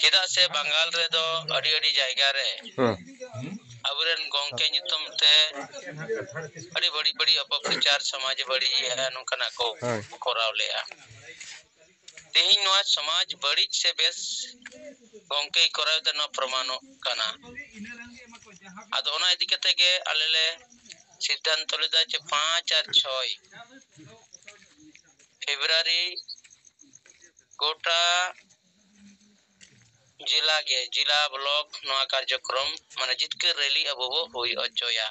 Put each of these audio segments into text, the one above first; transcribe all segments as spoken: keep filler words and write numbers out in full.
ᱪᱮᱫᱟᱜ ᱥᱮ ᱵᱟᱝᱜᱟᱞ ᱨᱮᱫᱚ ᱟᱹᱰᱤ ᱟᱹᱰᱤ ᱡᱟᱭᱜᱟ ᱨᱮ ᱦᱮᱸ᱾ ᱟᱵᱚᱨᱮᱱ ᱜᱚᱝᱠᱮ ᱧᱩᱛᱩᱢ ᱛᱮ ᱟᱹᱰᱤ ᱵᱟᱹᱲᱤᱡ ᱵᱟᱹᱲᱤᱡ ᱚᱯᱚᱯᱨᱚᱪᱟᱨ, ᱥᱚᱢᱟᱡᱽ ᱵᱟᱹᱲᱤᱡ ᱱᱚᱝᱠᱟᱱᱟᱜ ᱠᱚ ᱦᱳᱭ᱾ ᱠᱚᱨᱟᱣ ᱞᱮᱜᱼᱟ᱾ ᱛᱮᱦᱮᱧ ᱱᱚᱣᱟ ᱥᱚᱢᱟᱡᱽ ᱵᱟᱹᱲᱤᱡ ᱥᱮ ᱵᱮᱥ ᱜᱚᱝᱠᱮᱭ ᱠᱚᱨᱟᱣ ᱮᱫᱟ, ᱱᱚᱣᱟ ᱯᱨᱚᱢᱟᱱᱚᱜ ᱠᱟᱱᱟ᱾ ᱟᱫᱚ ᱚᱱᱟ ᱤᱫᱤ ᱠᱟᱛᱮ ᱜᱮ ᱟᱞᱮ ᱞᱮ ᱥᱤᱫᱽᱫᱷᱟᱱᱛᱚ ᱞᱮᱫᱟ ᱡᱮ ᱯᱟᱸᱪ ᱟᱨ ᱪᱷᱚᱭ ᱯᱷᱮᱵᱽᱨᱩᱣᱟᱨᱤ ᱜᱚᱴᱟ ᱡᱮᱞᱟ ᱜᱮ, ᱡᱮᱞᱟ ᱵᱞᱚᱠ ᱱᱚᱣᱟ ᱠᱟᱨᱡᱚᱠᱨᱚᱢ ᱢᱟᱱᱮ ᱡᱤᱛᱠᱟᱹᱨ ᱨᱮᱞᱤ ᱟᱵᱚ ᱵᱚ ᱦᱩᱭ ᱦᱚᱪᱚᱭᱟ᱾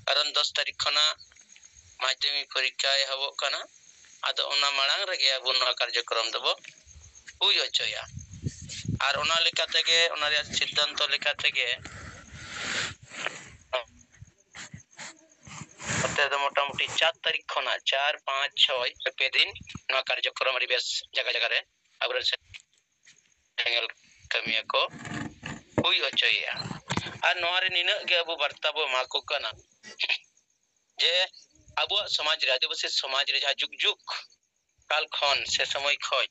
ᱠᱟᱨᱚᱱ ᱫᱚᱥ ᱛᱟᱹᱨᱤᱠᱷ ᱠᱷᱚᱱᱟᱜ ᱢᱟᱫᱽᱫᱷᱚᱢᱤᱠ ᱯᱚᱨᱤᱠᱠᱷᱟ ᱮᱦᱚᱵᱚᱜ ᱠᱟᱱᱟ᱾ ᱟᱫᱚ ᱚᱱᱟ ᱢᱟᱲᱟᱝ ᱨᱮᱜᱮ ᱟᱵᱚ ᱱᱚᱣᱟ ᱠᱟᱨᱡᱚᱠᱨᱚᱢ ᱫᱚᱵᱚ ᱦᱩᱭ ᱦᱚᱪᱚᱭᱟ᱾ ᱟᱨ ᱚᱱᱟ ᱞᱮᱠᱟ ᱛᱮᱜᱮ, ᱚᱱᱟ ᱨᱮᱭᱟᱜ ᱥᱤᱫᱽᱫᱷᱟᱱᱛᱚ ᱞᱮᱠᱟ ᱛᱮᱜᱮ ᱱᱚᱛᱮ ᱫᱚ ᱢᱚᱴᱟᱢᱩᱴᱤ ᱪᱟᱨ ᱛᱟᱹᱨᱤᱠᱷ ᱠᱷᱚᱱᱟᱜ, ᱪᱟᱨ, ᱯᱟᱸᱪ, ᱪᱷᱚᱭ, ᱯᱮ ᱫᱤᱱ ᱱᱚᱣᱟ ᱠᱟᱨᱡᱚᱠᱨᱚᱢ ᱟᱹᱰᱤ ᱵᱮᱥ ᱡᱟᱭᱜᱟ ᱡᱟᱭᱜᱟ ᱨᱮ ᱟᱵᱚᱨᱮᱱ ᱥᱮᱸᱜᱮᱞ ᱠᱟᱹᱢᱤᱭᱟᱹ ᱠᱚ ᱦᱩᱭ ᱦᱚᱪᱚᱭᱮᱫᱼᱟ᱾ ᱟᱨ ᱱᱚᱣᱟ ᱨᱮ ᱱᱤᱱᱟᱹᱜ ᱜᱮ ᱟᱵᱚ ᱵᱟᱨᱛᱟ ᱵᱚ ᱮᱢᱟ ᱠᱚ ᱠᱟᱱᱟ ᱡᱮ ᱟᱵᱚᱣᱟᱜ ᱥᱚᱢᱟᱡᱽ ᱨᱮ, ᱟᱹᱫᱤᱵᱟᱹᱥᱤ ᱥᱚᱢᱟᱡᱽ ᱨᱮ ᱡᱟᱦᱟᱸ ᱡᱩᱜᱽ ᱡᱩᱜᱽ ᱠᱟᱞ ᱠᱷᱚᱱ ᱥᱮ ᱥᱚᱢᱚᱭ ᱠᱷᱚᱱ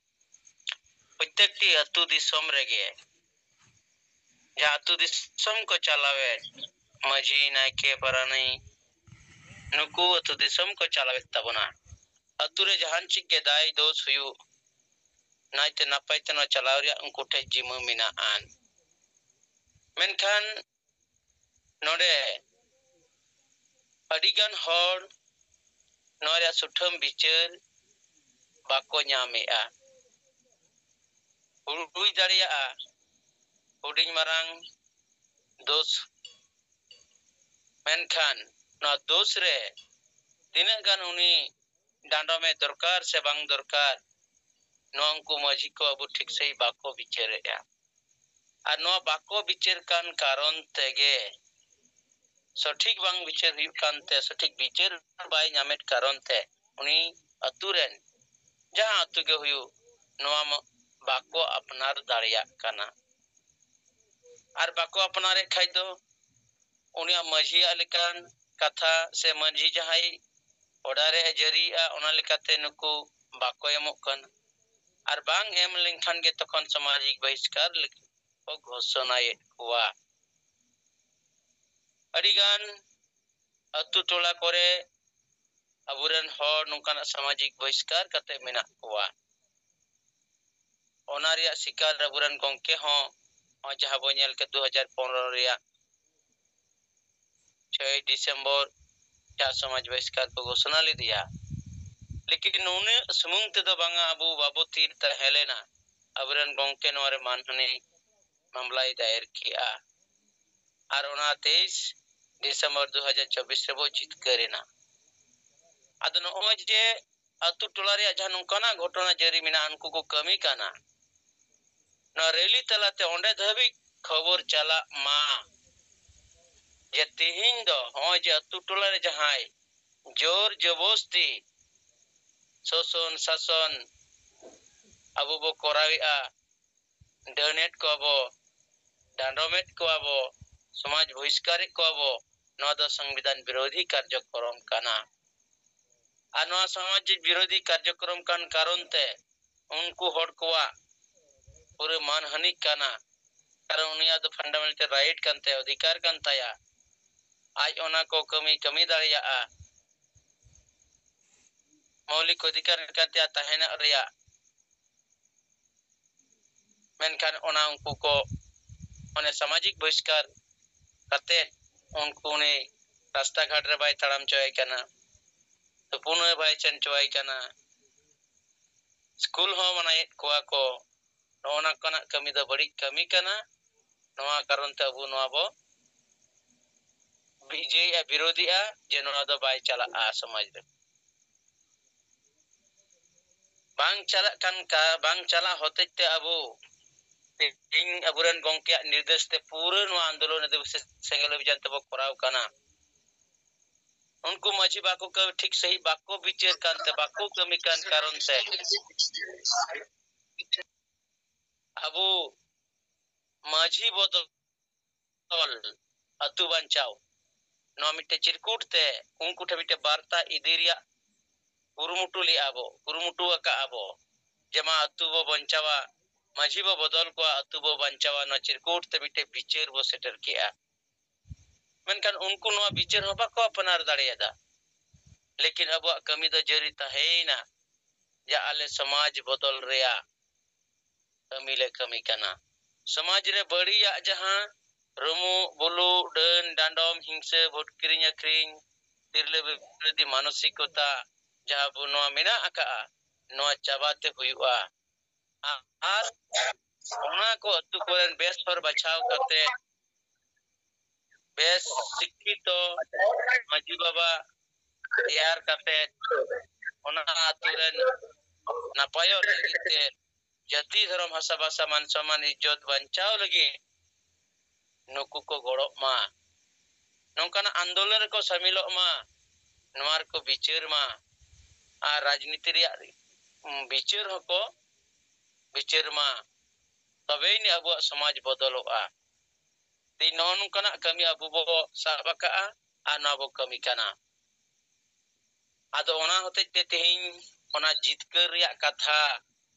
ᱯᱨᱚᱛᱮᱠᱴᱤ ᱟᱹᱛᱩ ᱫᱤᱥᱚᱢ ᱨᱮᱜᱮ ᱡᱟᱦᱟᱸ ᱟᱹᱛᱩ ᱫᱤᱥᱚᱢ ᱠᱚ ᱪᱟᱞᱟᱣᱮᱫ, ᱢᱟᱹᱡᱷᱤ, ᱱᱟᱭᱠᱮ, ᱯᱟᱨᱟᱱᱤᱠ, ᱱᱩᱠᱩ ᱟᱹᱛᱩ ᱫᱤᱥᱚᱢ ᱠᱚ ᱪᱟᱞᱟᱣᱮᱫ ᱛᱟᱵᱚᱱᱟ᱾ ᱟᱹᱛᱩ ᱨᱮ ᱡᱟᱦᱟᱱ ᱪᱮᱫ ᱜᱮ ᱫᱟᱭ ᱫᱳᱥ ᱦᱩᱭᱩᱜ, ᱱᱟᱭᱛᱮ ᱱᱟᱯᱟᱭ ᱛᱮ ᱱᱚᱣᱟ ᱪᱟᱞᱟᱣ ᱨᱮᱭᱟᱜ ᱩᱱᱠᱩ ᱴᱷᱮᱱ ᱡᱤᱢᱟᱹ ᱢᱮᱱᱟᱜᱼᱟ᱾ ᱢᱮᱱᱠᱷᱟᱱ ᱱᱚᱰᱮ ᱟᱹᱰᱤᱜᱟᱱ ᱦᱚᱲ ᱱᱚᱣᱟ ᱨᱮᱭᱟᱜ ᱥᱩᱴᱷᱟᱹᱢ ᱵᱤᱪᱟᱹᱨ ᱵᱟᱠᱚ ᱧᱟᱢᱮᱜᱼᱟ᱾ ᱦᱩᱭ ᱫᱟᱲᱮᱭᱟᱜᱼᱟ ᱦᱩᱰᱤᱧ ᱢᱟᱨᱟᱝ ᱫᱳᱥ, ᱢᱮᱱᱠᱷᱟᱱ ᱱᱚᱣᱟ ᱫᱳᱥ ᱨᱮ ᱛᱤᱱᱟᱹᱜ ᱜᱟᱱ ᱩᱱᱤ ᱰᱟᱸᱰᱚᱢᱮ ᱫᱚᱨᱠᱟᱨ ᱥᱮ ᱵᱟᱝ ᱫᱚᱨᱠᱟᱨ, ᱱᱚᱣᱟ ᱩᱱᱠᱩ ᱢᱟᱹᱡᱷᱤ ᱠᱚ ᱟᱵᱚ ᱴᱷᱤᱠ ᱥᱟᱺᱦᱤᱡ ᱵᱟᱠᱚ ᱵᱤᱪᱟᱹᱨᱮᱜᱼᱟ᱾ ᱟᱨ ᱱᱚᱣᱟ ᱵᱟᱠᱚ ᱵᱤᱪᱟᱹᱨ ᱠᱟᱱ ᱠᱟᱨᱚᱱ ᱛᱮᱜᱮ, ᱥᱚᱴᱷᱤᱠ ᱵᱟᱝ ᱵᱤᱪᱟᱹᱨ ᱦᱩᱭᱩᱜ ᱠᱟᱱᱛᱮ, ᱥᱚᱴᱷᱤᱠ ᱵᱤᱪᱟᱹᱨ ᱵᱟᱭ ᱧᱟᱢᱮᱫ ᱠᱟᱨᱚᱱ ᱛᱮ ᱩᱱᱤ ᱟᱹᱛᱩ ᱨᱮᱱ ᱡᱟᱦᱟᱸ ᱟᱹᱛᱩ ᱜᱮ ᱦᱩᱭᱩᱜ, ᱱᱚᱣᱟ ᱢᱟ ᱵᱟᱠᱚ ᱟᱯᱱᱟᱨ ᱫᱟᱲᱮᱭᱟᱜ ᱠᱟᱱᱟ᱾ ᱟᱨ ᱵᱟᱠᱚ ᱟᱯᱱᱟᱨᱮᱫ ᱠᱷᱟᱡ ᱫᱚ ᱩᱱᱤᱭᱟᱜ ᱢᱟᱹᱡᱷᱤᱭᱟᱜ ᱞᱮᱠᱟᱱ ᱠᱟᱛᱷᱟ ᱥᱮ ᱢᱟᱹᱡᱷᱤ ᱡᱟᱦᱟᱸᱭ order ᱮ ᱡᱟᱹᱨᱤᱭᱮᱜᱼᱟ, ᱚᱱᱟ ᱞᱮᱠᱟᱛᱮ ᱱᱩᱠᱩ ᱵᱟᱠᱚ ᱮᱢᱚᱜ ᱠᱟᱱᱟ᱾ ᱟᱨ ᱵᱟᱝ ᱮᱢ ᱞᱮᱱᱠᱷᱟᱱ ᱜᱮ ᱛᱚᱠᱷᱚᱱ ᱥᱟᱢᱟᱡᱤᱠ ᱵᱚᱦᱤᱥᱠᱟᱨ ᱞᱟᱹᱜᱤᱫ ᱠᱚ ᱜᱷᱳᱥᱚᱱᱟᱭᱮᱫ ᱠᱚᱣᱟ᱾ ᱟᱹᱰᱤᱜᱟᱱ ᱟᱹᱛᱩ ᱴᱚᱞᱟ ᱠᱚᱨᱮ ᱟᱵᱚᱨᱮᱱ ᱦᱚᱲ ᱱᱚᱝᱠᱟᱱᱟᱜ ᱥᱟᱢᱟᱡᱤᱠ ᱵᱚᱦᱤᱥᱠᱟᱨ ᱠᱟᱛᱮ ᱢᱮᱱᱟᱜ ᱠᱚᱣᱟ᱾ ᱚᱱᱟ ᱨᱮᱭᱟᱜ ᱥᱤᱠᱟᱨ ᱟᱵᱚᱨᱮᱱ ᱜᱚᱢᱠᱮ ᱦᱚᱸ, ᱱᱚᱜᱼᱚᱭ ᱡᱟᱦᱟᱸ ᱵᱚᱱ ᱧᱮᱞ ᱠᱮᱫ ᱫᱩ ᱦᱟᱡᱟᱨ ᱯᱚᱱᱨᱚ ᱨᱮᱭᱟᱜ ᱪᱷᱚᱭ ᱰᱤᱥᱮᱢᱵᱚᱨ ᱡᱟᱦᱟᱸ ᱥᱚᱢᱟᱡᱽ ᱵᱚᱦᱤᱥᱠᱟᱨ ᱠᱚ ᱜᱷᱳᱥᱚᱱᱟ ᱞᱮᱫᱮᱭᱟ᱾ ᱞᱮᱠᱤᱱ ᱩᱱᱟᱹᱜ ᱥᱩᱢᱩᱝ ᱛᱮᱫᱚ ᱵᱟᱝᱟ, ᱟᱵᱚ ᱵᱟᱵᱚ ᱛᱷᱤᱨ ᱛᱟᱦᱮᱸ ᱞᱮᱱᱟ᱾ ᱟᱵᱚᱨᱮᱱ ᱜᱚᱢᱠᱮ ᱱᱚᱣᱟ ᱨᱮ ᱢᱟᱱᱦᱟᱹᱱᱤ ᱢᱟᱢᱞᱟᱭ ᱫᱟᱭᱮᱨ ᱠᱮᱜᱼᱟ᱾ ᱟᱨ ᱚᱱᱟ ᱛᱮᱭᱤᱥ ᱰᱤᱥᱮᱢᱵᱚᱨ ᱫᱩ ᱦᱟᱡᱟᱨ ᱪᱚᱵᱵᱤᱥ ᱨᱮᱵᱚ ᱡᱤᱛᱠᱟᱹᱨ ᱮᱱᱟ᱾ ᱟᱫᱚ ᱱᱚᱜᱼᱚᱭ ᱡᱮ ᱟᱹᱛᱩ ᱴᱚᱞᱟ ᱨᱮᱭᱟᱜ ᱡᱟᱦᱟᱸ ᱱᱚᱝᱠᱟᱱᱟᱜ ᱜᱷᱚᱴᱚᱱᱟ ᱡᱟᱹᱨᱤ ᱢᱮᱱᱟᱜᱼᱟ, ᱩᱱᱠᱩ ᱠᱚ ᱠᱟᱹᱢᱤ ᱠᱟᱱᱟ᱾ ᱱᱚᱣᱟ ᱨᱮᱞᱤ ᱛᱟᱞᱟᱛᱮ ᱚᱸᱰᱮ ᱫᱷᱟᱹᱵᱤᱡ ᱠᱷᱚᱵᱚᱨ ᱪᱟᱞᱟᱜ ᱢᱟ ᱡᱮ ᱛᱮᱦᱮᱧ ᱫᱚ ᱱᱚᱜᱼᱚᱭ ᱡᱮ ᱟᱹᱛᱩ ᱴᱚᱞᱟ ᱨᱮ ᱡᱟᱦᱟᱸᱭ ᱡᱳᱨ ᱡᱚᱵᱚᱥᱛᱤ ᱥᱳᱥᱚᱱ ᱥᱟᱥᱚᱱ ᱟᱵᱚ ᱵᱚ ᱠᱚᱨᱟᱣᱮᱫᱼᱟ, ᱰᱟᱹᱱᱮᱫ ᱠᱚᱣᱟ ᱵᱚ, ᱰᱟᱸᱰᱚᱢᱮᱫ ᱠᱚᱣᱟ ᱵᱚ, ᱥᱚᱢᱟᱡᱽ ᱵᱚᱦᱤᱥᱠᱟᱨᱮᱫ ᱠᱚᱣᱟ ᱵᱚ, ᱱᱚᱣᱟ ᱫᱚ ᱥᱚᱝᱵᱤᱫᱷᱟᱱ ᱵᱤᱨᱳᱫᱷᱤ ᱠᱟᱨᱡᱚᱠᱨᱚᱢ ᱠᱟᱱᱟ᱾ ᱟᱨ ᱱᱚᱣᱟ ᱥᱚᱢᱟᱡᱽ ᱵᱤᱨᱳᱫᱷᱤ ᱠᱟᱨᱡᱚᱠᱨᱚᱢ ᱠᱟᱱ ᱠᱟᱨᱚᱱ ᱛᱮ ᱩᱱᱠᱩ ᱦᱚᱲ ᱠᱚᱣᱟᱜ ᱯᱩᱨᱟᱹ ᱢᱟᱱᱦᱟᱹᱱᱤ ᱠᱟᱱᱟ᱾ ᱠᱟᱨᱚᱱ ᱩᱱᱤᱭᱟᱜ ᱫᱚ ᱯᱷᱟᱱᱰᱟᱢᱮᱱᱴᱟᱞ ᱨᱟᱭᱤᱴ ᱠᱟᱱ ᱛᱟᱭᱟ, ᱚᱫᱷᱤᱠᱟᱨ ᱠᱟᱱ ᱛᱟᱭᱟ᱾ ᱟᱡ ᱚᱱᱟ ᱠᱚ ᱠᱟᱹᱢᱤ ᱠᱟᱹᱢᱤ ᱫᱟᱲᱮᱭᱟᱜᱼᱟ, ᱢᱳᱣᱞᱤᱠ ᱚᱫᱷᱤᱠᱟᱨ ᱠᱟᱱ ᱛᱟᱭᱟ ᱛᱟᱦᱮᱱᱚᱜ ᱨᱮᱭᱟᱜ᱾ ᱢᱮᱱᱠᱷᱟᱱ ᱚᱱᱟ ᱩᱱᱠᱩ ᱠᱚ ᱚᱱᱮ ᱥᱟᱢᱟᱡᱤᱠ ᱵᱚᱦᱤᱥᱠᱟᱨ ᱠᱟᱛᱮ ᱩᱱᱠᱩ ᱩᱱᱤ ᱨᱟᱥᱛᱟ ᱜᱷᱟᱴ ᱨᱮ ᱵᱟᱭ ᱛᱟᱲᱟᱢ ᱦᱚᱪᱚᱣᱟᱭ ᱠᱟᱱᱟ, ᱛᱩᱯᱩᱱ ᱦᱚᱸ ᱵᱟᱭ ᱪᱮᱱ ᱦᱚᱪᱚᱣᱟᱭ ᱠᱟᱱᱟ, ᱥᱠᱩᱞ ᱦᱚᱸ ᱢᱟᱱᱟᱭᱮᱫ ᱠᱚᱣᱟ ᱠᱚ᱾ ᱱᱚᱜᱼᱚ ᱱᱚᱝᱠᱟᱱᱟᱜ ᱠᱟᱹᱢᱤ ᱫᱚ ᱵᱟᱹᱲᱤᱡ ᱠᱟᱹᱢᱤ ᱠᱟᱱᱟ᱾ ᱱᱚᱣᱟ ᱠᱟᱨᱚᱱ ᱛᱮ ᱟᱵᱚ ᱱᱚᱣᱟ ᱵᱚ ᱵᱤᱡᱚᱭᱮᱜᱼᱟ, ᱵᱤᱨᱳᱫᱷᱤᱜᱼᱟ ᱡᱮ ᱱᱚᱣᱟ ᱫᱚ ᱵᱟᱭ ᱪᱟᱞᱟᱜᱼᱟ ᱥᱚᱢᱟᱡᱽ ᱨᱮ᱾ ᱵᱟᱝ ᱪᱟᱞᱟᱜ ᱠᱟᱱ ᱠᱟ-, ᱵᱟᱝ ᱪᱟᱞᱟᱜ ᱦᱚᱛᱮᱡ ᱛᱮ ᱟᱵᱚ ᱛᱮᱦᱮᱧ ᱟᱵᱚᱨᱮᱱ ᱜᱚᱢᱠᱮᱭᱟᱜ ᱱᱤᱨᱫᱮᱥ ᱛᱮ ᱯᱩᱨᱟᱹ ᱱᱚᱣᱟ ᱟᱱᱫᱳᱞᱚᱱ ᱟᱹᱫᱤᱵᱟᱹᱥᱤ ᱥᱮᱸᱜᱮᱞ ᱚᱵᱷᱤᱡᱟᱱ ᱛᱮᱵᱚ ᱠᱚᱨᱟᱣ ᱠᱟᱱᱟ᱾ ᱩᱱᱠᱩ ᱢᱟᱹᱡᱷᱤ ᱵᱟᱠᱚ ᱠᱟᱹ-, ᱴᱷᱤᱠ ᱥᱟᱺᱦᱤᱡ ᱵᱟᱠᱚ ᱵᱤᱪᱟᱹᱨ ᱠᱟᱱᱛᱮ, ᱵᱟᱠᱚ ᱠᱟᱹᱢᱤ ᱠᱟᱱ ᱠᱟᱨᱚᱱ ᱛᱮ ᱟᱵᱚ ᱢᱟᱹᱡᱷᱤ ᱵᱚᱫᱚᱞ ᱟᱹᱛᱩ ᱵᱟᱧᱪᱟᱣ, ᱱᱚᱣᱟ ᱢᱤᱫᱴᱮᱡ ᱪᱤᱨᱠᱩᱴ ᱛᱮ ᱩᱱᱠᱩ ᱴᱷᱮᱱ ᱢᱤᱫᱴᱮᱡ ᱵᱟᱨᱛᱟ ᱤᱫᱤ ᱨᱮᱭᱟᱜ ᱠᱩᱨᱩᱢᱩᱴᱩ ᱞᱮᱜᱼᱟ ᱵᱚ, ᱠᱩᱨᱩᱢᱩᱴᱩ ᱟᱠᱟᱜᱼᱟ ᱵᱚ᱾ ᱡᱮ ᱢᱟ ᱟᱹᱛᱩ ᱵᱚ ᱵᱟᱧᱪᱟᱣᱟ, ᱢᱟᱹᱡᱷᱤ ᱵᱚ ᱵᱚᱫᱚᱞ ᱠᱚᱣᱟ, ᱟᱹᱛᱩ ᱵᱚ ᱵᱟᱧᱪᱟᱣᱟ, ᱱᱚᱣᱟ ᱪᱤᱨᱠᱩᱴ ᱛᱮ ᱢᱤᱫᱴᱮᱱ ᱵᱤᱪᱟᱹᱨ ᱵᱚ ᱥᱮᱴᱮᱨ ᱠᱮᱜᱼᱟ᱾ ᱢᱮᱱᱠᱷᱟᱱ ᱩᱱᱠᱩ ᱱᱚᱣᱟ ᱵᱤᱪᱟᱹᱨ ᱦᱚᱸ ᱵᱟᱠᱚ ᱟᱯᱱᱟᱨ ᱫᱟᱲᱮᱭᱟᱫᱟ᱾ ᱞᱮᱠᱤᱱ ᱟᱵᱚᱣᱟᱜ ᱠᱟᱹᱢᱤ ᱫᱚ ᱡᱟᱹᱨᱤ ᱛᱟᱦᱮᱸᱭᱮᱱᱟ, ᱡᱮ ᱟᱞᱮ ᱥᱚᱢᱟᱡᱽ ᱵᱚᱫᱚᱞ ᱨᱮᱭᱟᱜ ᱠᱟᱹᱢᱤ ᱞᱮ ᱠᱟᱹᱢᱤ ᱠᱟᱱᱟ᱾ ᱥᱚᱢᱟᱡᱽ ᱨᱮ ᱵᱟᱹᱲᱤᱡᱟᱜ ᱡᱟᱦᱟᱸ ᱨᱩᱢᱩᱜ, ᱵᱩᱞᱩᱜ, ᱰᱟᱹᱱ, ᱰᱟᱸᱰᱚᱢ, ᱦᱤᱝᱥᱟᱹ, ᱵᱷᱳᱴ ᱠᱤᱨᱤᱧ ᱟᱹᱠᱷᱨᱤᱧ, ᱛᱤᱨᱞᱟᱹ ᱵᱤᱨᱳᱫᱷᱤ ᱢᱟᱱᱚᱥᱤᱠᱚᱛᱟ ᱡᱟᱦᱟᱸ ᱵᱚ ᱱᱚᱣᱟ ᱢᱮᱱᱟᱜ ᱟᱠᱟᱜᱼᱟ, ᱱᱚᱣᱟ ᱪᱟᱵᱟᱛᱮ ᱦᱩᱭᱩᱜᱼᱟ᱾ ᱟᱨ ᱚᱱᱟ ᱠᱚ ᱟᱹᱛᱩ ᱠᱚᱨᱮᱱ ᱵᱮᱥ ᱦᱚᱲ ᱵᱟᱪᱷᱟᱣ ᱠᱟᱛᱮ, ᱵᱮᱥ ᱥᱤᱠᱠᱷᱤᱛᱚ ᱢᱟᱹᱡᱷᱤ ᱵᱟᱵᱟ ᱛᱮᱭᱟᱨ ᱠᱟᱛᱮ, ᱚᱱᱟ ᱟᱹᱛᱩ ᱨᱮᱱ ᱱᱟᱯᱟᱭᱚᱜ ᱞᱟᱹᱜᱤᱫ ᱛᱮ, ᱡᱟᱹᱛᱤ, ᱫᱷᱚᱨᱚᱢ, ᱵᱷᱟᱥᱟ, ᱵᱷᱟᱥᱟ, ᱢᱟᱱ ᱥᱚᱢᱢᱟᱱ, ᱤᱡᱽᱡᱚᱛ ᱵᱟᱧᱪᱟᱣ ᱞᱟᱹᱜᱤᱫ ᱱᱩᱠᱩ ᱠᱚ ᱜᱚᱲᱚᱜ ᱢᱟ, ᱱᱚᱝᱠᱟᱱᱟᱜ ᱟᱱᱫᱳᱞᱚᱱ ᱨᱮᱠᱚ ᱥᱟᱢᱤᱞᱚᱜ ᱢᱟ, ᱱᱚᱣᱟ ᱨᱮᱠᱚ ᱵᱤᱪᱟᱹᱨ ᱢᱟ, ᱟᱨ ᱨᱟᱡᱽᱱᱤᱛᱤ ᱨᱮᱭᱟᱜ, ᱩᱢ, ᱵᱤᱪᱟᱹᱨ ᱦᱚᱸᱠᱚ ᱵᱤᱪᱟᱹᱨ ᱢᱟ, ᱛᱚᱵᱮᱭᱱᱤ ᱟᱵᱚᱣᱟᱜ ᱥᱚᱢᱟᱡᱽ ᱵᱚᱫᱚᱞᱚᱜᱼᱟ᱾ ᱛᱮᱦᱮᱧ ᱱᱚᱜᱼᱚ ᱱᱚᱝᱠᱟᱱᱟᱜ ᱠᱟᱹᱢᱤ ᱟᱵᱚ ᱵᱚ ᱥᱟᱵ ᱟᱠᱟᱜᱼᱟ ᱟᱨ ᱱᱚᱣᱟ ᱵᱚ ᱠᱟᱹᱢᱤ ᱠᱟᱱᱟ᱾ ᱟᱫᱚ ᱚᱱᱟ ᱦᱚᱛᱮᱡ ᱛᱮ ᱛᱮᱦᱮᱧ ᱚᱱᱟ ᱡᱤᱛᱠᱟᱹᱨ ᱨᱮᱭᱟᱜ ᱠᱟᱛᱷᱟ,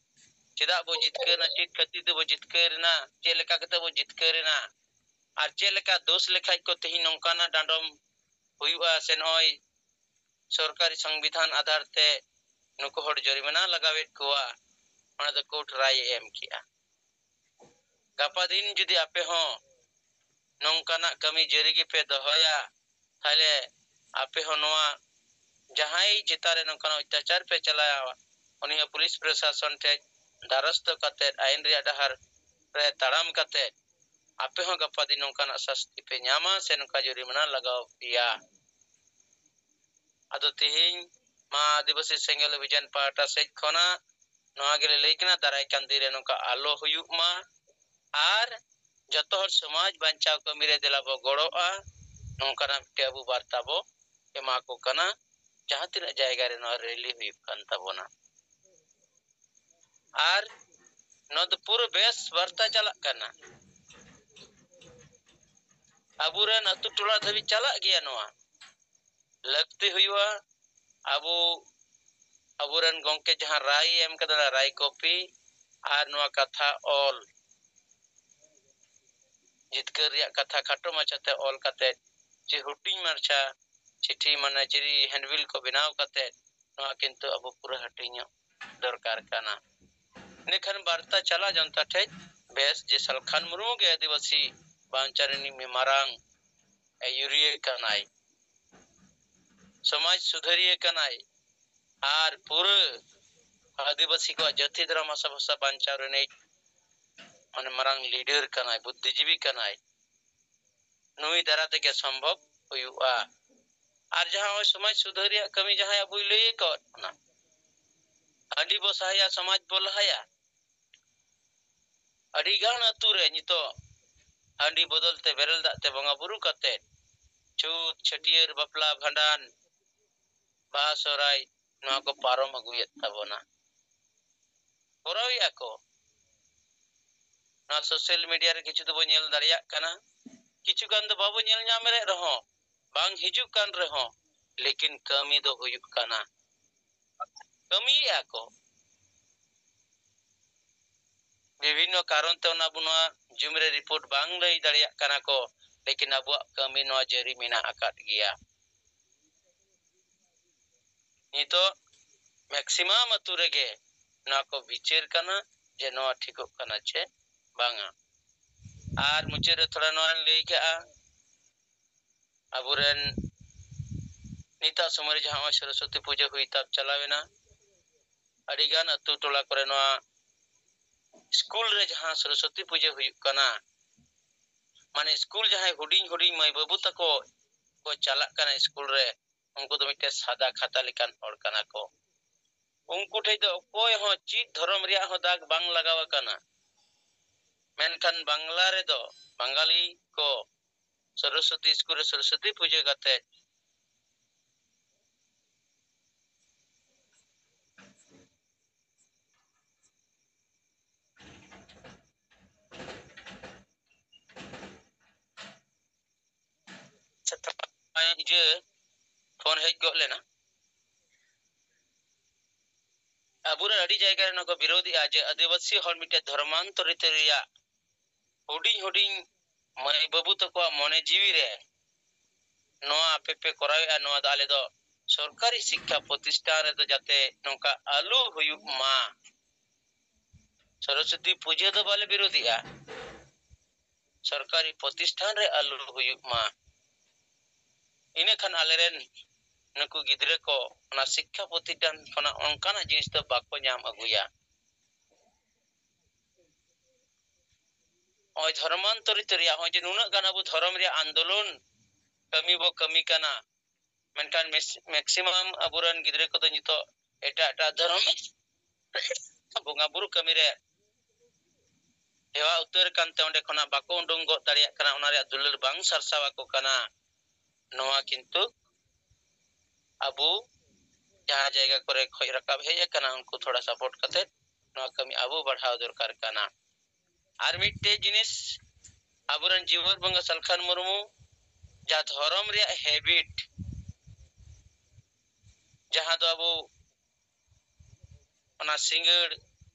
ᱪᱮᱫᱟᱜ ᱵᱚ ᱡᱤᱛᱠᱟᱹᱨ ᱮᱱᱟ, ᱪᱮᱫ ᱠᱷᱟᱹᱛᱤᱨ ᱛᱮᱵᱚ ᱡᱤᱛᱠᱟᱹᱨ ᱮᱱᱟ, ᱪᱮᱫ ᱞᱮᱠᱟ ᱠᱟᱛᱮ ᱵᱚ ᱡᱤᱛᱠᱟᱹᱨ ᱮᱱᱟ, ᱟᱨ ᱪᱮᱫ ᱞᱮᱠᱟ ᱫᱳᱥ ᱞᱮᱠᱷᱟᱡ ᱠᱚ ᱛᱮᱦᱮᱧ ᱱᱚᱝᱠᱟᱱᱟᱜ ᱰᱟᱸᱰᱚᱢ ᱦᱩᱭᱩᱜᱼᱟ, ᱥᱮ ᱱᱚᱜᱼᱚᱭ ᱥᱚᱨᱠᱟᱨᱤ ᱥᱚᱝᱵᱤᱫᱷᱟᱱ ᱟᱫᱷᱟᱨ ᱛᱮ ᱱᱩᱠᱩ ᱦᱚᱲ ᱡᱚᱨᱤᱢᱟᱱᱟ ᱞᱟᱜᱟᱣᱮᱫ ᱠᱚᱣᱟ, ᱚᱱᱟ ᱫᱚ ᱠᱳᱨᱴ ᱨᱟᱭ ᱮ ᱮᱢ ᱠᱮᱜᱼᱟ᱾ ᱜᱟᱯᱟ ᱫᱤᱱ ᱡᱩᱫᱤ ᱟᱯᱮ ᱦᱚᱸ ᱱᱚᱝᱠᱟᱱᱟᱜ ᱠᱟᱹᱢᱤ ᱡᱟᱹᱨᱤ ᱜᱮᱯᱮ ᱫᱚᱦᱚᱭᱟ, ᱛᱟᱦᱞᱮ ᱟᱯᱮ ᱦᱚᱸ ᱱᱚᱣᱟ ᱡᱟᱦᱟᱸᱭ ᱪᱮᱛᱟᱱ ᱨᱮ ᱱᱚᱝᱠᱟᱱᱟᱜ ᱚᱛᱛᱟᱪᱟᱨ ᱯᱮ ᱪᱟᱞᱟᱣᱟ, ᱩᱱᱤ ᱦᱚᱸ ᱯᱩᱞᱤᱥ ᱯᱨᱚᱥᱟᱥᱚᱱ ᱴᱷᱮᱱ ᱫᱟᱨᱚᱥᱛᱚ ᱠᱟᱛᱮ, ᱟᱭᱤᱱ ᱨᱮᱭᱟᱜ ᱰᱟᱦᱟᱨ ᱨᱮ ᱛᱟᱲᱟᱢ ᱠᱟᱛᱮ, ᱟᱯᱮ ᱦᱚᱸ ᱜᱟᱯᱟ ᱫᱤᱱ ᱱᱚᱝᱠᱟᱱᱟᱜ ᱥᱟᱥᱛᱤ ᱯᱮ ᱧᱟᱢᱟ ᱥᱮ ᱱᱚᱝᱠᱟ ᱡᱩᱨᱤᱢᱟᱱᱟ ᱞᱟᱜᱟᱣ ᱯᱮᱭᱟ᱾ ᱟᱫᱚ ᱛᱮᱦᱮᱧ ᱢᱟ ᱟᱹᱫᱤᱵᱟᱹᱥᱤ ᱥᱮᱸᱜᱮᱞ ᱚᱵᱷᱤᱡᱟᱱ ᱯᱟᱦᱴᱟ ᱥᱮᱫ ᱠᱷᱚᱱᱟᱜ ᱱᱚᱣᱟ ᱜᱮᱞᱮ ᱞᱟᱹᱭ ᱠᱟᱱᱟ, ᱫᱟᱨᱟᱭ ᱠᱟᱱ ᱫᱤᱱ ᱨᱮ ᱱᱚᱝᱠᱟ ᱟᱞᱚ ᱦᱩᱭᱩᱜ ᱢᱟ᱾ ᱟᱨ ᱡᱚᱛᱚ ᱦᱚᱲ ᱥᱚᱢᱟᱡᱽ ᱵᱟᱧᱪᱟᱣ ᱠᱟᱹᱢᱤ ᱨᱮ ᱫᱮᱞᱟ ᱵᱚ ᱜᱚᱲᱚᱜᱼᱟ, ᱱᱚᱝᱠᱟᱱᱟᱜ ᱢᱤᱫᱴᱮᱡ ᱟᱵᱚ ᱵᱟᱨᱛᱟ ᱵᱚ ᱮᱢᱟ ᱠᱚ ᱠᱟᱱᱟ᱾ ᱡᱟᱦᱟᱸ ᱛᱤᱱᱟᱹᱜ ᱡᱟᱭᱜᱟ ᱨᱮ ᱱᱚᱣᱟ ᱨᱮᱞᱤ ᱦᱩᱭᱩᱜ ᱠᱟᱱ ᱛᱟᱵᱚᱱᱟ, ᱟᱨ ᱱᱚᱣᱟ ᱫᱚ ᱯᱩᱨᱟᱹ ᱵᱮᱥ ᱵᱟᱨᱛᱟ ᱪᱟᱞᱟᱜ ᱠᱟᱱᱟ᱾ ᱟᱵᱚᱨᱮᱱ ᱟᱹᱛᱩ ᱴᱚᱞᱟ ᱫᱷᱟᱹᱵᱤᱡ ᱪᱟᱞᱟᱜ ᱜᱮᱭᱟ ᱱᱚᱣᱟ᱾ ᱞᱟᱹᱠᱛᱤ ᱦᱩᱭᱩᱜᱼᱟ, ᱟᱵᱚ ᱟᱵᱚᱨᱮᱱ ᱜᱚᱢᱠᱮ ᱡᱟᱦᱟᱸ ᱨᱟᱭ ᱮ ᱮᱢ ᱠᱟᱫᱟ, ᱚᱱᱟ ᱨᱟᱭ ᱠᱚᱯᱤ ᱟᱨ ᱱᱚᱣᱟ ᱠᱟᱛᱷᱟ ᱚᱞ, ᱡᱤᱛᱠᱟᱹᱨ ᱨᱮᱭᱟᱜ ᱠᱟᱛᱷᱟ ᱠᱷᱟᱴᱚ ᱢᱟᱪᱷᱟᱛᱮ ᱚᱞ ᱠᱟᱛᱮ ᱡᱮ ᱦᱩᱰᱤᱧ ᱢᱟᱪᱷᱟ ᱪᱤᱴᱷᱤ, ᱢᱟᱱᱮ ᱡᱮ ᱦᱮᱱᱰᱵᱤᱞ ᱠᱚ ᱵᱮᱱᱟᱣ ᱠᱟᱛᱮ ᱱᱚᱣᱟ ᱠᱤᱱᱛᱩ ᱟᱵᱚ ᱯᱩᱨᱟᱹ ᱦᱟᱹᱴᱤᱧᱚᱜ ᱫᱚᱨᱠᱟᱨ ᱠᱟᱱᱟ᱾ ᱤᱱᱟᱹᱠᱷᱟᱱ ᱵᱟᱨᱛᱟ ᱪᱟᱞᱟᱜ ᱡᱚᱱᱛᱟ ᱴᱷᱮᱡ ᱵᱮᱥ ᱡᱮ ᱥᱟᱞᱠᱷᱟᱱ ᱢᱩᱨᱢᱩ ᱜᱮ ᱟᱹᱫᱤᱵᱟᱹᱥᱤ ᱵᱟᱧᱪᱟᱣ ᱨᱤᱱᱤᱡ ᱢᱤ-, ᱢᱟᱨᱟᱝ ᱟᱹᱭᱩᱨᱤᱭᱟᱹ ᱠᱟᱱᱟᱭ, ᱥᱚᱢᱟᱡᱽ ᱥᱩᱫᱷᱟᱹᱨᱤᱭᱟᱹ ᱠᱟᱱᱟᱭ, ᱟᱨ ᱯᱩᱨᱟᱹ ᱟᱹᱫᱤᱵᱟᱹᱥᱤ ᱠᱚᱣᱟᱜ ᱡᱟᱹᱛᱤ ᱫᱷᱚᱨᱚᱢ ᱦᱟᱥᱟ ᱵᱷᱟᱥᱟ ᱵᱟᱧᱪᱟᱣ ᱨᱤᱱᱤᱡ ᱢᱟᱱᱮ ᱢᱟᱨᱟᱝ ᱞᱤᱰᱟᱨ ᱠᱟᱱᱟᱭ, ᱵᱩᱫᱽᱫᱷᱤᱡᱤᱵᱤ ᱠᱟᱱᱟᱭ᱾ ᱱᱩᱭ ᱫᱟᱨᱟ ᱛᱮᱜᱮ ᱥᱚᱢᱵᱷᱚᱵ ᱦᱩᱭᱩᱜᱼᱟ᱾ ᱟᱨ ᱡᱟᱦᱟᱸ ᱱᱚᱜᱼᱚᱭ ᱥᱚᱢᱟᱡᱽ ᱥᱩᱫᱷᱟᱹᱨ ᱨᱮᱭᱟᱜ ᱠᱟᱹᱢᱤ ᱡᱟᱦᱟᱸᱭ ᱟᱵᱚᱭ ᱞᱟᱹᱭ ᱟᱠᱟᱫ ᱵᱚᱱᱟ, ᱦᱟᱺᱰᱤ ᱵᱚ ᱥᱟᱦᱟᱭᱟ, ᱥᱚᱢᱟᱡᱽ ᱵᱚ ᱞᱟᱦᱟᱭᱟ᱾ ᱟᱹᱰᱤ ᱜᱟᱱ ᱟᱹᱛᱩ ᱨᱮ ᱱᱤᱛᱚᱜ ᱦᱟᱺᱰᱤ ᱵᱚᱫᱚᱞ ᱛᱮ ᱵᱮᱨᱮᱞ ᱫᱟᱜ ᱛᱮ ᱵᱚᱸᱜᱟ ᱵᱩᱨᱩ ᱠᱟᱛᱮ ᱪᱷᱩᱛ, ᱪᱷᱟᱹᱴᱭᱟᱹᱨ, ᱵᱟᱯᱞᱟ, ᱵᱷᱟᱸᱰᱟᱱ, ᱵᱟᱦᱟ, ᱥᱚᱦᱨᱟᱭ, ᱱᱚᱣᱟ ᱠᱚ ᱯᱟᱨᱚᱢ ᱟᱹᱜᱩᱭᱮᱫ ᱛᱟᱵᱚᱱᱟ, ᱠᱚᱨᱟᱣᱮᱫᱼᱟ ᱠᱚ᱾ ᱱᱚᱣᱟ ᱥᱳᱥᱟᱞ ᱢᱤᱰᱤᱭᱟ ᱨᱮ ᱠᱤᱪᱷᱩ ᱫᱚᱵᱚ ᱧᱮᱞ ᱫᱟᱲᱮᱭᱟᱜ ᱠᱟᱱᱟ, ᱠᱤᱪᱷᱩ ᱜᱟᱱ ᱫᱚ ᱵᱟᱵᱚ ᱧᱮᱞ ᱧᱟᱢᱮᱫ ᱨᱮᱦᱚᱸ, ᱵᱟᱝ ᱦᱤᱡᱩᱜ ᱠᱟᱱ ᱨᱮᱦᱚᱸ, ᱞᱮᱠᱤᱱ ᱠᱟᱹᱢᱤ ᱫᱚ ᱦᱩᱭᱩᱜ ᱠᱟᱱᱟ, ᱠᱟᱹᱢᱤᱭᱮᱫᱼᱟ ᱠᱚ᱾ ᱵᱤᱵᱷᱤᱱᱱᱚ ᱠᱟᱨᱚᱱ ᱛᱮ ᱚᱱᱟ ᱟᱵᱚ ᱱᱚᱣᱟ ᱡᱩᱢ ᱨᱮ ᱨᱤᱯᱳᱨᱴ ᱵᱟᱝ ᱞᱟᱹᱭ ᱫᱟᱲᱮᱭᱟᱜ ᱠᱟᱱᱟ ᱠᱚ, ᱞᱮᱠᱤᱱ ᱟᱵᱚᱣᱟᱜ ᱠᱟᱹᱢᱤ ᱱᱚᱣᱟ ᱡᱟᱹᱨᱤ ᱢᱮᱱᱟᱜ ᱟᱠᱟᱫ ᱜᱮᱭᱟ᱾ ᱱᱤᱛᱚᱜ ᱢᱮᱠᱥᱤᱢᱟᱢ ᱟᱹᱛᱩ ᱨᱮᱜᱮ ᱱᱚᱣᱟ ᱠᱚ ᱵᱤᱪᱟᱹᱨ ᱠᱟᱱᱟ ᱡᱮ ᱱᱚᱣᱟ ᱴᱷᱤᱠᱚᱜ ᱠᱟᱱᱟ ᱪᱮ ᱵᱟᱝᱟ᱾ ᱟᱨ ᱢᱩᱪᱟᱹᱫ ᱨᱮ ᱛᱷᱚᱲᱟ ᱱᱚᱣᱟᱧ ᱞᱟᱹᱭ ᱠᱟᱜᱼᱟ, ᱟᱵᱚᱨᱮᱱ ᱱᱤᱛᱟᱜ ᱥᱚᱢᱚᱭ ᱨᱮ ᱡᱟᱦᱟᱸ ᱱᱚᱜᱼᱚᱭ ᱥᱚᱨᱚᱥᱚᱛᱤ ᱯᱩᱡᱟᱹ ᱦᱩᱭ ᱛᱟᱵ ᱪᱟᱞᱟᱣᱮᱱᱟ, ᱟᱹᱰᱤᱜᱟᱱ ᱟᱹᱛᱩ ᱴᱚᱞᱟ ᱠᱚᱨᱮ ᱱᱚᱣᱟ ᱥᱠᱩᱞ ᱨᱮ ᱡᱟᱦᱟᱸ ᱥᱚᱨᱚᱥᱚᱛᱤ ᱯᱩᱡᱟᱹ ᱦᱩᱭᱩᱜ ᱠᱟᱱᱟ, ᱢᱟᱱᱮ ᱥᱠᱩᱞ ᱡᱟᱦᱟᱸᱭ ᱦᱩᱰᱤᱧ ᱦᱩᱰᱤᱧ ᱢᱟᱹᱭ ᱵᱟᱹᱵᱩ ᱛᱟᱠᱚ ᱠᱚ ᱪᱟᱞᱟᱜ ᱠᱟᱱᱟ ᱥᱠᱩᱞ ᱨᱮ, ᱩᱱᱠᱩ ᱫᱚ ᱢᱤᱫᱴᱮᱱ ᱥᱟᱫᱟ ᱠᱷᱟᱛᱟ ᱞᱮᱠᱟᱱ ᱦᱚᱲ ᱠᱟᱱᱟ ᱠᱚ᱾ ᱩᱱᱠᱩ ᱴᱷᱮᱡ ᱫᱚ ᱚᱠᱚᱭ ᱦᱚᱸ ᱪᱮᱫ ᱫᱷᱚᱨᱚᱢ ᱨᱮᱭᱟᱜ ᱦᱚᱸ ᱫᱟᱜᱽ ᱵᱟᱝ ᱞᱟᱜᱟᱣ ᱟᱠᱟᱱᱟ᱾ ᱢᱮᱱᱠᱷᱟᱱ ᱵᱟᱝᱞᱟ ᱨᱮᱫᱚ ᱵᱟᱝᱜᱟᱞᱤ ᱠᱚ ᱥᱚᱨᱚᱥᱚᱛᱤ ᱥᱠᱩᱞ ᱨᱮ ᱥᱚᱨᱚᱥᱚᱛᱤ ᱯᱩᱡᱟᱹ ᱠᱟᱛᱮ ᱤᱭᱟᱹ ᱯᱷᱳᱱ ᱦᱮᱡ ᱜᱚᱫ ᱞᱮᱱᱟ᱾ ᱟᱵᱚᱨᱮᱱ ᱟᱹᱰᱤ ᱡᱟᱭᱜᱟ ᱨᱮ ᱱᱚᱣᱟ ᱠᱚ ᱵᱤᱨᱳᱫᱮᱜᱼᱟ ᱡᱮ ᱟᱹᱫᱤᱵᱟᱹᱥᱤ ᱦᱚᱲ ᱢᱤᱫᱴᱮᱱ ᱫᱷᱚᱨᱢᱟᱱᱛᱚᱨᱤᱛ ᱨᱮᱭᱟᱜ ᱦᱩᱰᱤᱧ ᱦᱩᱰᱤᱧ ᱢᱟᱹᱭ ᱵᱟᱹᱵᱩ ᱛᱟᱠᱚᱣᱟᱜ ᱢᱚᱱᱮ ᱡᱤᱣᱤ ᱨᱮ ᱱᱚᱣᱟ ᱟᱯᱮ ᱯᱮ ᱠᱚᱨᱟᱣᱮᱫᱼᱟ, ᱱᱚᱣᱟ ᱫᱚ ᱟᱞᱮ ᱫᱚ ᱥᱚᱨᱠᱟᱨᱤ ᱥᱤᱠᱠᱷᱟ ᱯᱨᱚᱛᱤᱥᱴᱷᱟᱱ ᱨᱮᱫᱚ ᱡᱟᱛᱮ ᱱᱚᱝᱠᱟ ᱟᱞᱚ ᱦᱩᱭᱩᱜ ᱢᱟ᱾ ᱥᱚᱨᱚᱥᱚᱛᱤ ᱯᱩᱡᱟᱹ ᱫᱚ ᱵᱟᱞᱮ ᱵᱤᱨᱳᱫᱮᱜᱼᱟ, ᱥᱚᱨᱠᱟᱨᱤ ᱯᱨᱚᱛᱤᱥᱴᱷᱟᱱ ᱨᱮ ᱟᱞᱚ ᱦᱩᱭᱩᱜ ᱢᱟ᱾ ᱤᱱᱟᱹ ᱠᱷᱟᱱ ᱟᱞᱮᱨᱮᱱ ᱱᱩᱠᱩ ᱜᱤᱫᱽᱨᱟᱹ ᱠᱚ ᱚᱱᱟ ᱥᱤᱠᱠᱷᱟ ᱯᱨᱚᱛᱤᱥᱴᱷᱟᱱ ᱠᱷᱚᱱᱟᱜ ᱚᱱᱠᱟᱱᱟᱜ ᱡᱤᱱᱤᱥ ᱫᱚ ᱵᱟᱠᱚ ᱧᱟᱢ ᱟᱹᱜᱩᱭᱟ᱾ ᱱᱚᱜᱼᱚᱭ ᱫᱷᱚᱨᱢᱟᱱᱛᱚᱨᱤᱛ ᱨᱮᱭᱟᱜ, ᱱᱚᱜᱼᱚᱭ ᱡᱮ ᱱᱩᱱᱟᱹᱜ ᱜᱟᱱ ᱟᱵᱚ ᱫᱷᱚᱨᱚᱢ ᱨᱮᱭᱟᱜ ᱟᱱᱫᱳᱞᱚᱱ ᱠᱟᱹᱢᱤ ᱵᱚ ᱠᱟᱹᱢᱤ ᱠᱟᱱᱟ, ᱢᱮᱱᱠᱷᱟᱱ ᱢᱮᱠᱥᱤᱢᱟᱢ ᱟᱵᱚᱨᱮᱱ ᱜᱤᱫᱽᱨᱟᱹ ᱠᱚᱫᱚ ᱱᱤᱛᱚᱜ ᱮᱴᱟᱜ ᱮᱴᱟᱜ ᱫᱷᱚᱨᱚᱢ ᱵᱚᱸᱜᱟ ᱵᱩᱨᱩ ᱠᱟᱹᱢᱤ ᱨᱮ ᱦᱮᱣᱟ ᱩᱛᱟᱹᱨ ᱠᱟᱱᱛᱮ ᱚᱸᱰᱮ ᱠᱷᱚᱱᱟᱜ ᱵᱟᱠᱚ ᱩᱰᱩᱝ ᱜᱚᱫ ᱫᱟᱲᱮᱭᱟᱜ ᱠᱟᱱᱟ, ᱚᱱᱟ ᱨᱮᱭᱟᱜ ᱫᱩᱞᱟᱹᱲ ᱵᱟᱝ ᱥᱟᱨᱥᱟᱣ ᱟᱠᱚ ᱠᱟᱱᱟ᱾ ᱱᱚᱣᱟ ᱠᱤᱱᱛᱩ ᱟᱵᱚ ᱡᱟᱦᱟᱸ ᱡᱟᱭᱜᱟ ᱠᱚᱨᱮ ᱠᱷᱚᱡ ᱨᱟᱠᱟᱵ ᱦᱮᱡ ᱟᱠᱟᱱᱟ, ᱩᱱᱠᱩ ᱛᱷᱚᱲᱟ ᱥᱟᱯᱳᱨᱴ ᱠᱟᱛᱮ ᱱᱚᱣᱟ ᱠᱟᱹᱢᱤ ᱟᱵᱚ ᱵᱟᱲᱦᱟᱣ ᱫᱚᱨᱠᱟᱨ ᱠᱟᱱᱟ᱾ ᱟᱨ ᱢᱤᱫᱴᱮᱡ ᱡᱤᱱᱤᱥ, ᱟᱵᱚᱨᱮᱱ ᱡᱤᱣᱟᱹᱨ ᱵᱚᱸᱜᱟ ᱥᱟᱞᱠᱷᱟᱱ ᱢᱩᱨᱢᱩ ᱡᱟᱦᱟᱸ ᱫᱷᱚᱨᱚᱢ ᱨᱮᱭᱟᱜ ᱦᱮᱵᱤᱴ, ᱡᱟᱦᱟᱸ ᱫᱚ ᱟᱵᱚ ᱚᱱᱟ ᱥᱤᱸᱜᱟᱹᱲ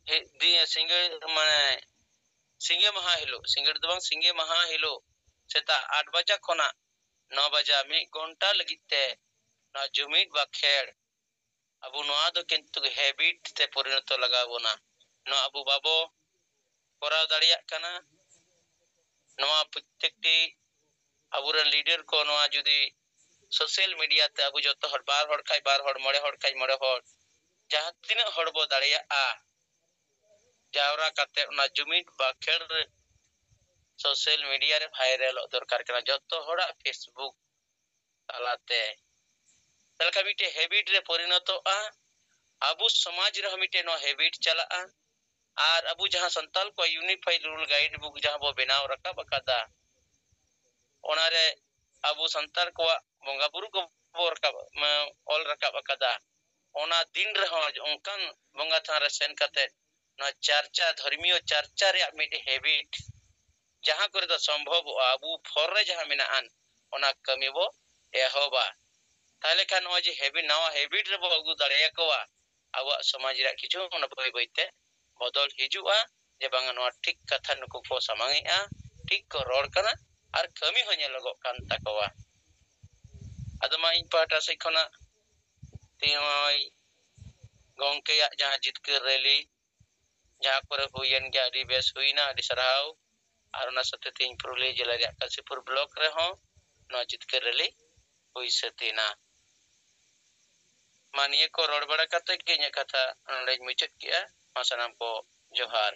ᱦᱮ-, ᱫᱤ-, ᱥᱤᱸᱜᱟᱹᱲ ᱢᱟᱱᱮ ᱥᱤᱸᱜᱮ ᱢᱟᱦᱟ ᱦᱤᱞᱳᱜ, ᱥᱤᱸᱜᱟᱹᱲ ᱫᱚ ᱵᱟᱝ, ᱥᱤᱸᱜᱮ ᱢᱟᱦᱟ ᱦᱤᱞᱳᱜ ᱥᱮᱛᱟᱜ ᱟᱴ ᱵᱟᱡᱟ ᱠᱷᱚᱱᱟᱜ ᱱᱚ ᱵᱟᱡᱟ ᱢᱤᱫ ᱜᱷᱚᱱᱴᱟ ᱞᱟᱹᱜᱤᱫ ᱛᱮ ᱱᱚᱣᱟ ᱡᱩᱢᱤᱫ ᱵᱟᱠᱷᱮᱲ ᱟᱵᱚ ᱱᱚᱣᱟ ᱫᱚ ᱠᱤᱱᱛᱩ ᱦᱮᱵᱤᱴ ᱛᱮ ᱯᱚᱨᱤᱱᱚᱛᱚ ᱞᱟᱜᱟᱣ ᱵᱚᱱᱟ᱾ ᱱᱚᱣᱟ ᱟᱵᱚ ᱵᱟᱵᱚ ᱠᱚᱨᱟᱣ ᱫᱟᱲᱮᱭᱟᱜ ᱠᱟᱱᱟ᱾ ᱱᱚᱣᱟ ᱯᱨᱚᱛᱮᱠᱴᱤ ᱟᱵᱚᱨᱮᱱ ᱞᱤᱰᱟᱨ ᱠᱚ ᱱᱚᱣᱟ ᱡᱩᱫᱤ ᱥᱳᱥᱟᱞ ᱢᱤᱰᱤᱭᱟ ᱛᱮ ᱟᱵᱚ ᱡᱚᱛᱚ ᱦᱚᱲ, ᱵᱟᱨ ᱦᱚᱲ ᱠᱷᱟᱡ ᱵᱟᱨ ᱦᱚᱲ, ᱢᱚᱬᱮ ᱦᱚᱲ ᱠᱷᱟᱡ ᱢᱚᱬᱮ ᱦᱚᱲ, ᱡᱟᱦᱟᱸ ᱛᱤᱱᱟᱹᱜ ᱦᱚᱲ ᱵᱚ ᱫᱟᱲᱮᱭᱟᱜᱼᱟ, ᱡᱟᱣᱨᱟ ᱠᱟᱛᱮ ᱚᱱᱟ ᱡᱩᱢᱤᱫ ᱵᱟᱠᱷᱮᱲ ᱨᱮ ᱥᱳᱥᱟᱞ ᱢᱤᱰᱤᱭᱟ ᱨᱮ ᱵᱷᱟᱭᱨᱟᱞᱚᱜ ᱫᱚᱨᱠᱟᱨ ᱠᱟᱱᱟ, ᱡᱚᱛᱚ ᱦᱚᱲᱟᱜ ᱯᱷᱮᱥᱵᱩᱠ ᱛᱟᱞᱟᱛᱮ᱾ ᱛᱟᱦᱞᱮ ᱠᱷᱟᱱ ᱢᱤᱫᱴᱮᱡ ᱦᱮᱵᱤᱴ ᱨᱮ ᱯᱚᱨᱤᱱᱚᱛᱚᱜᱼᱟ᱾ ᱟᱵᱚ ᱥᱚᱢᱟᱡᱽ ᱨᱮᱦᱚᱸ ᱢᱤᱫᱴᱮᱡ ᱱᱚᱣᱟ ᱦᱮᱵᱤᱴ ᱪᱟᱞᱟᱜᱼᱟ᱾ ᱟᱨ ᱟᱵᱚ ᱡᱟᱦᱟᱸ ᱥᱟᱱᱛᱟᱞ ᱠᱚᱣᱟᱜ ᱤᱭᱩᱱᱤᱯᱷᱟᱭᱤᱰ ᱨᱩᱞ ᱜᱟᱭᱤᱰ ᱵᱩᱠ ᱡᱟᱦᱟᱸ ᱵᱚ ᱵᱮᱱᱟᱣ ᱨᱟᱠᱟᱵ ᱟᱠᱟᱫᱟ, ᱚᱱᱟᱨᱮ ᱟᱵᱚ ᱥᱟᱱᱛᱟᱲ ᱠᱚᱣᱟᱜ ᱵᱚᱸᱜᱟ ᱵᱩᱨᱩ ᱠᱚᱵᱚ ᱨᱟᱠᱟᱵ, ᱢᱟ, ᱚᱞ ᱨᱟᱠᱟᱵ ᱟᱠᱟᱫᱟ, ᱚᱱᱟ ᱫᱤᱱ ᱨᱮᱦᱚᱸ ᱚᱱᱠᱟᱱ ᱵᱚᱸᱜᱟ ᱛᱷᱟᱱ ᱨᱮ ᱥᱮᱱ ᱠᱟᱛᱮ ᱱᱚᱣᱟ ᱪᱟᱨᱪᱟ, ᱫᱷᱚᱨᱢᱤᱭᱚ ᱪᱟᱨᱪᱟ ᱨᱮᱭᱟᱜ ᱢᱤᱫ ᱦᱮᱵᱤᱴ ᱡᱟᱦᱟᱸ ᱠᱚᱨᱮ ᱫᱚ ᱥᱚᱢᱵᱷᱚᱵᱚᱜᱼᱟ, ᱟᱵᱚ ᱯᱷᱚᱨ ᱨᱮ ᱡᱟᱦᱟᱸ ᱢᱮᱱᱟᱜᱼᱟ, ᱚᱱᱟ ᱠᱟᱹᱢᱤ ᱵᱚ ᱮᱦᱚᱵᱟ᱾ ᱛᱟᱦᱞᱮ ᱠᱷᱟᱱ ᱱᱚᱜᱼᱚᱭ ᱡᱮ ᱦᱮᱵᱤᱴ, ᱱᱟᱣᱟ ᱦᱮᱵᱤᱴ ᱨᱮᱵᱚ ᱟᱹᱜᱩ ᱫᱟᱲᱮᱭᱟᱠᱚᱣᱟ, ᱟᱵᱚᱣᱟᱜ ᱥᱚᱢᱟᱡᱽ ᱨᱮᱭᱟᱜ ᱠᱤᱪᱷᱩ ᱚᱱᱟ ᱵᱟᱹᱭ ᱵᱟᱹᱭᱛᱮ ᱵᱚᱫᱚᱞ ᱦᱤᱡᱩᱜᱼᱟ, ᱡᱮ ᱵᱟᱝᱟ ᱱᱚᱣᱟ ᱴᱷᱤᱠ ᱠᱟᱛᱷᱟ ᱱᱩᱠᱩ ᱠᱚ ᱥᱟᱢᱟᱝᱮᱜᱼᱟ, ᱴᱷᱤᱠ ᱠᱚ ᱨᱚᱲ ᱠᱟᱱᱟ ᱟᱨ ᱠᱟᱹᱢᱤ ᱦᱚᱸ ᱧᱮᱞᱚᱜᱚᱜ ᱠᱟᱱ ᱛᱟᱠᱚᱣᱟ᱾ ᱟᱫᱚ ᱢᱟ ᱤᱧ ᱯᱟᱦᱴᱟ ᱥᱮᱫ ᱠᱷᱚᱱᱟᱜ ᱛᱮᱦᱮᱧ ᱜᱚᱢᱠᱮᱭᱟᱜ ᱡᱟᱦᱟᱸ ᱡᱤᱛᱠᱟᱹᱨ ᱨᱮᱞᱤ ᱡᱟᱦᱟᱸ ᱠᱚᱨᱮ ᱦᱩᱭᱮᱱ ᱜᱮᱭᱟ, ᱟᱹᱰᱤ ᱵᱮᱥ ᱦᱩᱭᱱᱟ, ᱟᱹᱰᱤ ᱥᱟᱨᱦᱟᱣ᱾ ᱟᱨ ᱚᱱᱟ ᱥᱟᱶᱛᱮ ᱛᱮᱦᱮᱧ ᱯᱩᱨᱩᱞᱤᱭᱟᱹ ᱡᱮᱞᱟ ᱨᱮᱭᱟᱜ ᱠᱟᱥᱤᱯᱩᱨ ᱵᱞᱚᱠ ᱨᱮᱦᱚᱸ ᱱᱚᱣᱟ ᱡᱤᱛᱠᱟᱹᱨ ᱨᱮᱞᱤ ᱦᱩᱭ ᱥᱟᱹᱛ ᱮᱱᱟ᱾ ᱢᱟ ᱱᱤᱭᱟᱹ ᱠᱚ ᱨᱚᱲ ᱵᱟᱲᱟ ᱠᱟᱛᱮ ᱜᱮ ᱤᱧᱟᱹᱜ ᱠᱟᱛᱷᱟ ᱱᱚᱰᱮᱧ ᱢᱩᱪᱟᱹᱫ ᱠᱮᱜᱼᱟ᱾ ᱢᱟ ᱥᱟᱱᱟᱢ ᱠᱚ ᱡᱚᱦᱟᱨ᱾